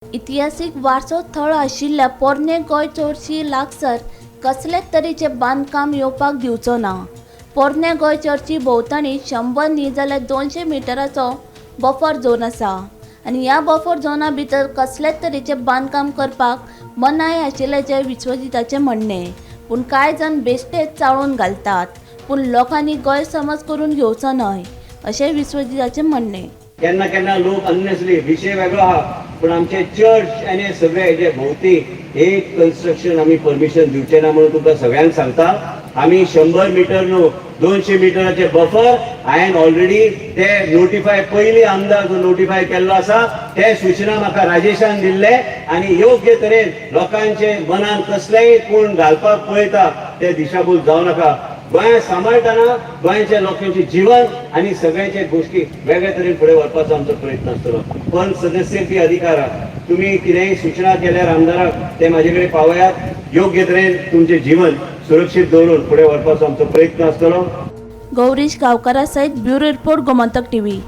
इतिहासीक वारसो थळ आशिल्ल्या पोरणे गोंय चर्ची लागसार कसलेच तरेचें बांदकाम येवपाक दिवचो ना. पोरणे गोंय चर्ची भोंवतणी 100 न्ही जाल्यार 200 मिटराचो बफर झोन आसा आनी ह्या बफर झोना भितर कसलेच तरेचें बांदकाम करपाक मनाय आशिल्ल्याचें विश्वजिताचें म्हणणें. पूण कांय जाण बेश्टेच चाळोवन घालतात, पूण लोकांनी गैरसमज करून घेवचो न्हय अशें विश्वजिताचें म्हणणें. केन्ना केन्ना लोक अननेसरी विशय वेगळो आहा, पूण आमचे चर्च आनी सगळे हेजे भोवती एक कन्स्ट्रक्शन आमी परमिशन दिवचे ना म्हणून तुमकां सगळ्यांक सांगता. आमी 100 मिटर न्हू, 200 मिटराचे बफर हांवें ऑलरेडी ते नोटिफाय पयली आमदार जो नोटिफाय केल्लो आसा, ते सूचना म्हाका राजेशान दिल्ले आनी योग्य तरेन लोकांचे मनान कसलेय कोण घालपाक पळयता ते दिशाभूल जावं नाका. गोंया सांबाळटना गोंयच्या लोकांचे जीवन आनी सगळ्यांचे गोष्टी वेगळ्या तरेन फुडें व्हरपाचो आमचो प्रयत्न आसतलो. पण सदस्य बी अधिकार आहा. तुमी कितेंय सूचना केल्यार आमदाराक ते म्हाजे कडेन पावयात. योग्य तरेन तुमचें जीवन सुरक्षीत दवरून फुडें व्हरपाचो आमचो प्रयत्न आसतलो. गौरीश गांवकारा सयत ब्युरो रिपोर्ट, गोमंतक टीव्ही.